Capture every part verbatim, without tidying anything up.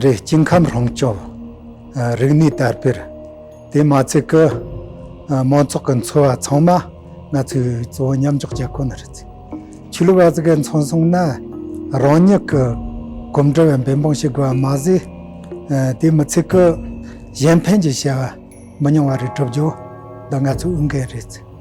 རེད། སྐྱེ་ཁམས་སྲུང་སྐྱོབ། ཨ། རིག་གནས་དར་སྤེལ། དེ་མ་ཚད་ཀྱི། ཨ། མང་ཚོགས་ཀྱི་འཚོ་བ་ཚང་མ་ང་ཚོས་གཙོ་བོ་མཉམ་འཇོག་བྱེད་དགོས་ནི་རེད། ཆོས་ལུགས་པ་ཚོ་གིས་མཚོན་སོང་ན། རང་ཉིད་ཀྱི་གོམས་འདྲིས་པ་འབད་འབུངས་བྱེད་དགོས་པ་མ་ཟད། ཨ། དེ་མི་ཚད་ཀྱི་གཞན་ཕན་གྱི་བྱ་བ་མི་ཉུང་བ་རེ་སྒྲུབ་རྒྱུ་འདི་ང་ཚོའི་འོས་འགན་རེད།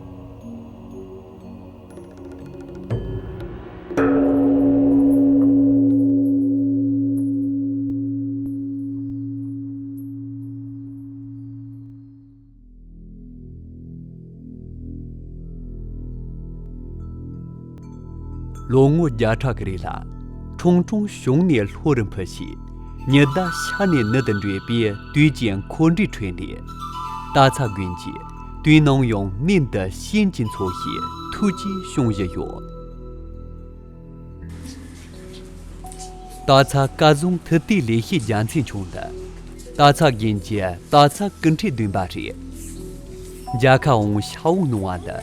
ལོ་ངོ་བརྒྱ་ཕྲག་གི་རིང་ལ། ཁྲུང་ཁྲུང་བྱུང་ནས་ལྷོ་རུ་འཕུར་ཞིང་། ཉི་ཟླ་ཤར་ནས་ནུབ་ཏུ་འགྲོས་པའི་དུས་ཀྱི་འཁོར་འདས་ཁྲོད་ནས། སྟག་ཚང་དགོན་གྱིས་དུས་ནམ་ཡང་གནས་འདི་གཤིན་གྱིས་འཚོ་ཞིང་ཐུགས་རྗེས་སྐྱོང་བཞིན་ཡོད། སྟག་ཚང་སྐལ་བཟང་མཐུ་སྟོབས་ལེགས་བཤད་རྒྱལ་མཚན་མཆོག་འདི། སྟག་ཚང་དགོན་གྱི་སྟག་ཚང་སྐུ་ཕྲེང་བདུན་པ་རེད། མཇལ་ཁ་འོང་ཤ་བོ་གནང་བ་འདི།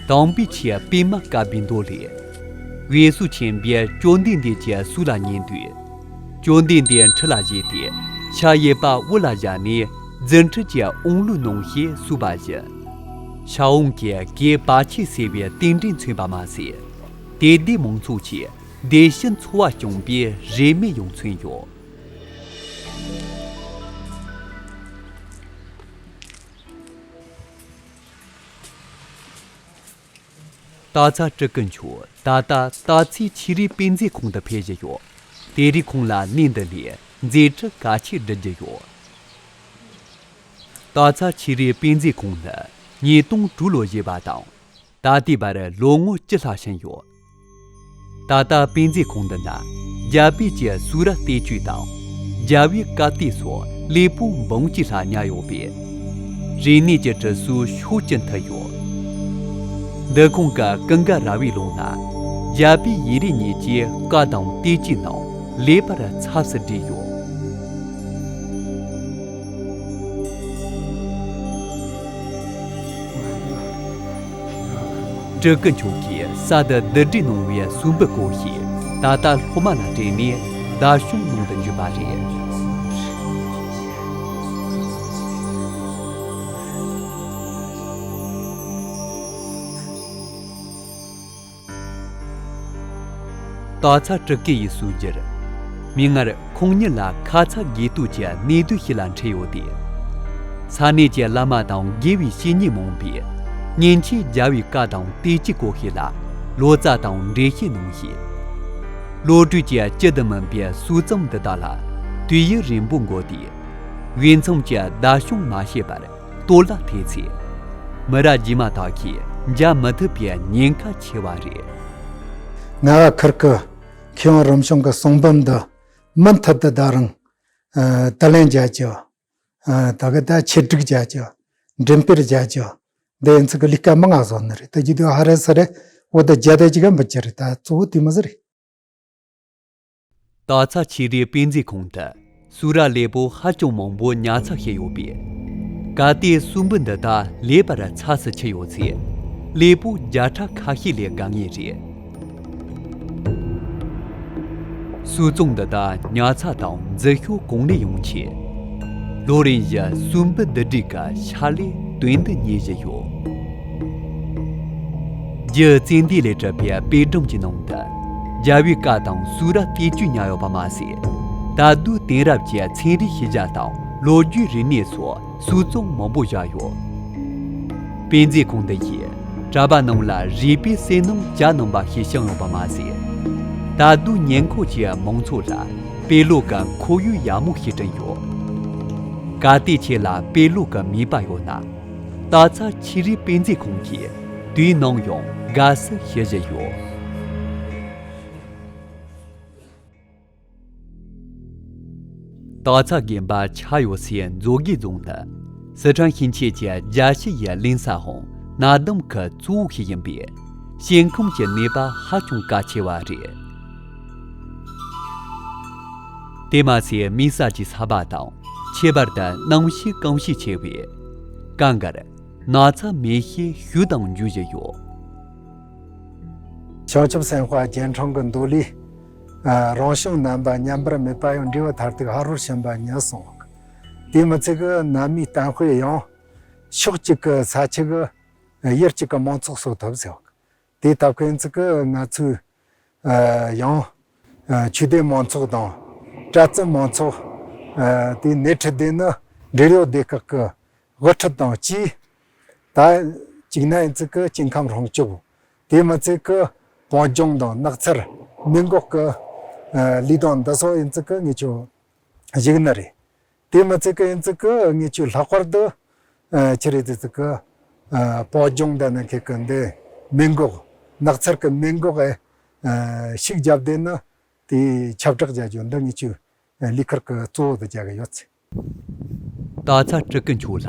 དམ་པའི་ཆོས་པད་མ་དཀར་པོའི་མདོ་ལས། འོད་ཟེར་ཆེན་པོས་བཅོམ་ལྡན་འདས་ཀྱི་གསུང་ལ་ཉན་དུས། བཅོམ་ལྡན་འདས་ཁྲི་ལ་བཞུགས་ཏེ། ཕྱག་གཡས་པ་དབུ་ལ་བཞག་ནས། རྫུ་འཕྲུལ་གྱི་དབང་ལུང་གནང་ཞེས་གསུངས་པ་བཞིན། ཤ་བོ་གིས་གེགས་བར་ཆད་སེལ་བའི་རྟེན་འབྲེལ་མཚོན་པ་མ་ཟད། དད་ལྡན་མང་ཚོགས་ཀྱི་བདེ་སྐྱིད་འཚོ་བ་སྐྱོང་པའི་རེ་སྨོན་ཡང་མཚོན་ཡོད། སྟག་ཚང་སྤྲུལ་སྐུ་མཆོག་ད་ལྟ་སྟག་ཚང་ཆོས་རའི་དཔེ་མཛོད་ཁང་དུ་ཕེབས་བཞིན་ཡོད། དེ་རིང་ཁོང་ལ་གནས་འདི་ལས་མཛད་འཕྲིན་གལ་ཆེ་བསྒྲུབ་རྒྱུ་ཡོད། སྟག་ཚང་ཆོས་རའི་དཔེ་མཛོད་ཁང་ནི་ཉིས་སྟོང་དྲུག་ལོར་བཞེངས་པ་དང་། ད་ལྟའི་བར་ལོ་ངོ་བཅུ་ལྷག་ཕྱིན་ཡོད། ད་ལྟ་དཔེ་མཛོད་ཁང་འདི་ན་རྒྱ་བོད་ཀྱི་གསུང་རབ་བསྟན་བཅོས་དང་། རྒྱལ་བའི་བཀའ་གཏེར་སོགས་ལེའུ་འབུམ་གཅིག་ལྷག་ཉར་ཡོད་པས། རིག་གནས་ཀྱི་གྲུ་གཟུངས་ཕྱོགས་བཅུར་མཐུད་ཡོད། འདུ་ཁང་གི་ཀུན་དགའ་ར་བའི་ལུང་ན་རྒྱ་བོད་ཡིག་རིགས་གཉིས་ཀྱི་བཀའ་དང་བསྟན་བཅོས་རྣམས་ལེགས་པར་ཚབས་སུ་བྲིས་ཡོད། སྤྲུལ་སྐུ་མཆོག་གིས་གསར་དུ་བསྡུ་སྒྲིག་གནང་བའི་གསུང་འབུམ་སྐོར་ཞིག་ད་ལྟ་སློབ་མ་ལ་སྤྲད་ནས་བརྡ་བྱང་གནང་དུ་འཇུག་པ་རེད། སྟག་ཚང་སྤྲུལ་སྐུ་ཡི་གསུང་རྒྱུར། མིག་སྔར་ཁོང་ཉིད་ལ་ཁ་ཚ་དགོས་གཏུགས་ཀྱི་གནད་དོན་ཞིག་ལ་འཕྲད་ཡོད་དེ། ས་གནས་ཀྱི་བླ་མ་དང་དགེ་བའི་བཤེས་གཉེན་མང་པོས་མཉེན་ཆས་རྒྱལ་བའི་བཀའ་དང་བསྟན་བཅོས་སྐོར་ཞིག་ལ་ལོ་ཙཱ་དང་འགྲེལ་བཤད་གནང་ཞིང་། བློ་གྲོས་ཀྱི་བཅུད་དུ་སྨིན་པའི་གསུང་རྩོམ་འདི་དག་ལ་དུས་ཡུན་རིང་པོ་འགོར་ཏེ། འོས་འཚམ་གྱི་བརྡ་བྱང་མ་བྱས་པར། གཏོར་བརླག་ཐེབས་ཚེ། མི་རབས་རྗེས་མ་དག་གིས་མཇལ་མི་ཐུབ་པའི་ཉེན་ཁ་ཆེ་བ་རེད། ངའི་ཁུར་གི་མཁས་དབང་རིམ་བྱོན་གྱི་གསུང་འབུམ་འདི་མུ་མཐུད་དུ་ད་རུང་ཨ་དུ་ལེན་བྱ་རྒྱུ། ཨ་ད་གི་ད་ཆེད་སྒྲིག་བྱ་རྒྱུ། འགྲེམས་སྤེལ་བྱ་རྒྱུ། འདི་ཡིན་ཚུལ་གྱི་ལས་ཀ་མང་ང་བཟོ་ནི་རེད། ད་རྒྱུ་དུ་ཧ་རེ་སི་རེ་འོ་ད་རྒྱ་དེ་ཅིག་གམ་པ་ཅི་རེད། ད་གཙོ་བོ་དེ་མི་ཟེར་རེད། སྟག་ཚང་ཆོས་རའི་དཔེ་མཛོད་ཁང་དུ་གསུང་རབ་ལེའུ་ཧ་ཅང་མང་པོ་ཉར་ཚགས་བྱས་ཡོད་པས། གལ་ཏེ་གསུང་འབུམ་འདི་དག་ལེགས་པར་ཚགས་སུ་ཆུད་ཡོད་ཚེ། ལེའུ་བརྒྱ་ཕྲག་ཁ་ཤས་ལས་བརྒལ་ངེས་རེད། གསུང་རྩོམ་འདི་དག་ཉར་ཚགས་དང་འཛིན་སྐྱོང་གང་ལེགས་ཡོང་ཆེད། ལོ་རིམ་བཞིན་གསུང་འབུམ་བསྡུ་སྒྲིག་གི་ཕྱག་ལས་དོན་དུ་གཉེར་བཞིན་ཡོད། རྒྱུ་ཙན་དན་ལས་གྲུབ་པའི་དཔེ་སྒྲོམ་གྱི་ནང་དུ་རྒྱལ་བའི་བཀའ་དང་གསུང་རབ་བསྟན་བཅོས་ཉར་ཡོད་པ་མ་ཟད། ད་དུང་དེང་རབས་ཀྱི་ཚན་རིག་ཤེས་བྱ་དང་ལོ་རྒྱུས་རིག་གནས་སོགས་གསུང་རྩོམ་མང་པོ་བཞག་ཡོད། དཔེ་མཛོད་ཁང་འདི་ཡིས་གྲྭ་པ་རྣམས་ལ་རིག་པའི་བསོད་ནམས་གྱ་ནོམ་པ་ཞིག་བསྐྲུན་ཡོད་པ་མ་ཟད། ད་དུང་ཉེ་འཁོར་གྱི་མང་ཚོགས་ལ་དཔེ་ཀློག་གི་ཁོར་ཡུག་ཡག་མོ་ཞིག་བསྐྲུན་ཡོད། གལ་ཏེ་ཁྱེད་ལ་དཔེ་ཀློག་གི་མོས་པ་ཡོད་ན། སྟག་ཚང་ཆོས་རའི་དཔེ་མཛོད་ཁང་གིས་དུས་ནམ་ཡང་དགའ་བསུ་ཞུ་བཞིན་ཡོད། སྟག་ཚང་དགོན་པ་ཆགས་ཡོད་སའི་མཛོད་དགེ་རྫོང་ནི་སི་ཁྲོན་ཞིང་ཆེན་གྱི་རྒྱལ་སྤྱི་ཡི་གླིང་ས་འམ་གནའ་གདམ་གྱི་གཙོ་བོ་ཞིག་ཡིན་པས། ཞིང་ཁམས་ཀྱི་གནས་བབ་ཧ་ཅང་གལ་ཆེ་བ་རེད། དེ་མ་ཚད་དམིགས་བསལ་གྱི་ས་བབ་དང་ཁྱད་པར་དུ་གནམ་གཤིས་གང་ཤས་ཆེ་བས། སྐབས་འགར་ན་ཚ་མེ་ཤིང་ཤུགས་དང་འབྱུང་བཞིན་ཡོད། བྱང་ཆུབ་སེམས་དཔའ་རྒྱན་འཕྲེང་གི་མདོ་ལས། ཨ་རང་བྱུང་རྣམ་པ་མཉམ་པར་མེད་པ་ཡང་འབྲས་བུ་མཐར་ཐུག་ཧ་རོར་ཕྱིན་པ་ཉིད་གསུངས། དེ་མི་ཚད་ཀྱི་གནའ་མིའི་གཏམ་དཔེ་ཡང་ཕྱོགས་གཅིག་གི་ས་ཆ་གི་ཡུལ་གཅིག་གི་མང་ཚོགས་གསོ་ཐུབ་ཟེར་བ། དེ་ལྟ་བུ་ཡིན་ཚུལ་གྱིས་ང་ཚོས་ཨ་ཡང་ཨ་ཆོས་ལྡན་མང་ཚོགས་དང་གྲྭ་བཙུན་མང་ཚོགས། ཨ་དེ་སྣེ་ཁྲིད་དེ་ནི་འབྲེལ་ཡོད་སྡེ་ཁག་གི་དབུ་ཁྲིད་དང་བཅས། ད་གཅིག་ན་ཡིན་ཚུལ་གྱིས་སྐྱེ་ཁམས་སྲུང་སྐྱོབ། དེ་མི་ཚད་ཀྱི་བོད་ལྗོངས་དང་ནགས་ཚལ་མེ་འགོག་གི་ཨ་ལས་དོན་འདི་ཚོ་ཡིན་ཚུལ་གྱིས་ངེད་ཚོས་བཞུགས་ནི་རེད། དེ་མི་ཚད་ཀྱི་ཡིན་ཚུལ་གྱིས་ངེད་ཚོས་ལྷག་པར་དུ་ཨ་ཆི་རེད་ཟེར་ཚུལ་གྱིས་ཨ་བོད་ལྗོངས་དང་ནི་ཁེ་ཀི་འདི་མེ་འགོག་ནགས་ཚལ་གྱི་མེ་འགོག་ཨ་ཤུགས་བརྒྱབ་བསྡད་ནི་དེ་ཁྱབ་བསྒྲགས་བྱ་རྒྱུ་འདི་ངེད་ཚོས་ལས་ཁུར་གྱི་གཙོ་བོ་དུ་བྱ་གི་ཡོད་ཚེ། ད་ཚ་སྤྲུལ་སྐུ་མཆོག་ལ་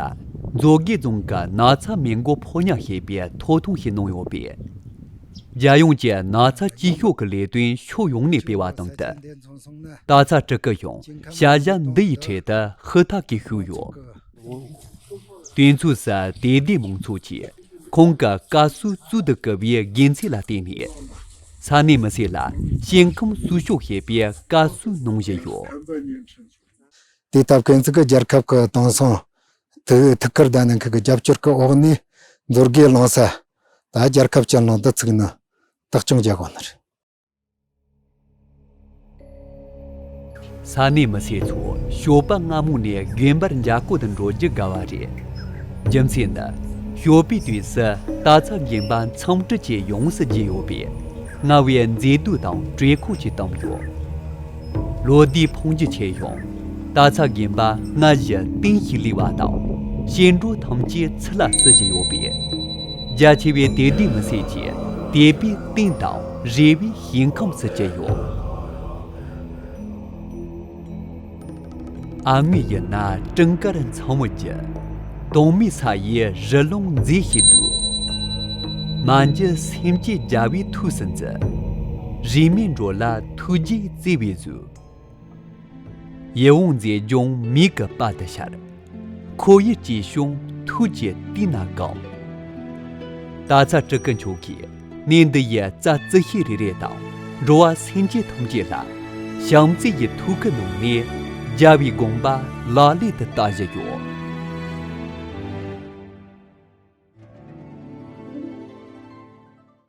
མཛོད་དགེ་རྫོང་གི་ན་ཚ་མེ་འགོག་ཕོ་ཉ་ཞེས་པའི་ཐོབ་ཐང་ཞིག་གནང་ཡོད་པས། རྒྱལ་ཡོངས་ཀྱི་ན་ཚ་ཇུས་གཏོགས་ཀྱི་ལས་དོན་ཕྱོགས་ཡོངས་ནས་སྤེལ་བ་དང་བསྟུན། ད་ཚ་སྤྲུལ་སྐུ་ཡང་བྱ་གཞག་འདི་ཡི་ཁྲོད་དུ་ཧུར་ཐག་གིས་ཞུགས་ཡོད། དུས་མཚུངས་སུ་དད་ལྡན་མང་ཚོགས་ཀྱིས་ཁོང་གི་བཀའ་སྲོལ་གཙོ་དུ་བཀུར་བའི་དགེ་མཚན་ལ་བརྟེན་ནས། ས་གནས་མི་སེར་ལ་སྐྱེ་ཁམས་སྲུང་སྐྱོབ་བྱེད་པའི་བཀའ་སྲོལ་གནང་བཞིན་ཡོད། དེ་ལྟ་བུ་ཡིན་ཚུལ་གྱིས་རྒྱལ་ཁབ་ཀྱི་དེང་སང་ཐུགས་ཐུགས་ཁུར་དང་ནི་ཁུར་གྱི་རྒྱབ་སྐྱོར་གྱི་འོག་ནས་མཛོད་དགེ་གླིང་ས་ད་རྒྱལ་ཁབ་སྤྱི་གླིང་དུ་ཚུགས་ནི་བདག་སྐྱོང་བྱ་དགོས་ནི་རེད། ས་གནས་མི་སེར་ཚོ་ཞོགས་པ་སྔ་མོ་ནས་དགོན་པར་མཇལ་སྐོར་དུ་འགྲོ་རྒྱུ་དགའ་བ་རེད། རྒྱུ་མཚན་ནི་ཞོགས་པའི་དུས་སུ་ད་ཚ་དགོན་པ་འཚམས་འདྲི་བཅས་ཡོངས་སུ་བརྗེད་ཡོད་པས། སྔར་བས་མཛེས་སྡུག་དང་དྲོད་ཁོག་ཅིག་བཏང་ཡོད། ལོ་ཟླའི་འཕོ་འགྱུར་ཆེ་ཡང་ད་ཚ་དགོན་པ་སྔར་བཞིན་གཏིང་ཞིག་ལུས་པ་དང་སྐྱེ་འགྲོ་ཐམས་ཅད་ཚུར་ལ་བསུ་བཞིན་ཡོད་པས། རྒྱ་ཆེ་བའི་དད་ལྡན་མི་སེར་གྱིས་དད་པའི་གཏིང་དང་རེ་བའི་ཞིང་ཁམས་སུ་གྱུར་ཡོད། ཨ་མའི་ཡུལ་ན་སྤྲིན་དཀར་མཚན་མོ་རྒྱུ། དྭངས་མའི་ས་ཡི་རི་ལུང་མཛེས་ཤིང་སྡུག། མ་གྱུར་སེམས་ཅན་རྒྱལ་བའི་ཐུགས་སུ་འཛིན། རིས་མེད་འགྲོ་ལ་ཐུགས་རྗེས་བརྩེ་བའི་གཟུགས། ཡིད་འོང་མཛེས་ལྗོངས་མིག་གི་དཔལ་དུ་ཤར། ཁོར་ཡུག་སྐྱིད་ཤོང་ཐུགས་ཀྱི་དུས་ན་གང་། ད་ཚ་སྤྲུལ་སྐུ་མཆོག་གིས་གནས་འདི་ཡི་རྩྭ་རྩི་ཤིང་རེ་རེ་དང་འགྲོ་བ་སེམས་ཅན་ཐམས་ཅད་ལ་བྱམས་བརྩེ་ཡི་ཐུགས་ཁུར་གནང་ནས་རྒྱལ་བའི་དགོངས་པ་ལག་ལེན་དུ་བསྟར་བཞིན་ཡོད།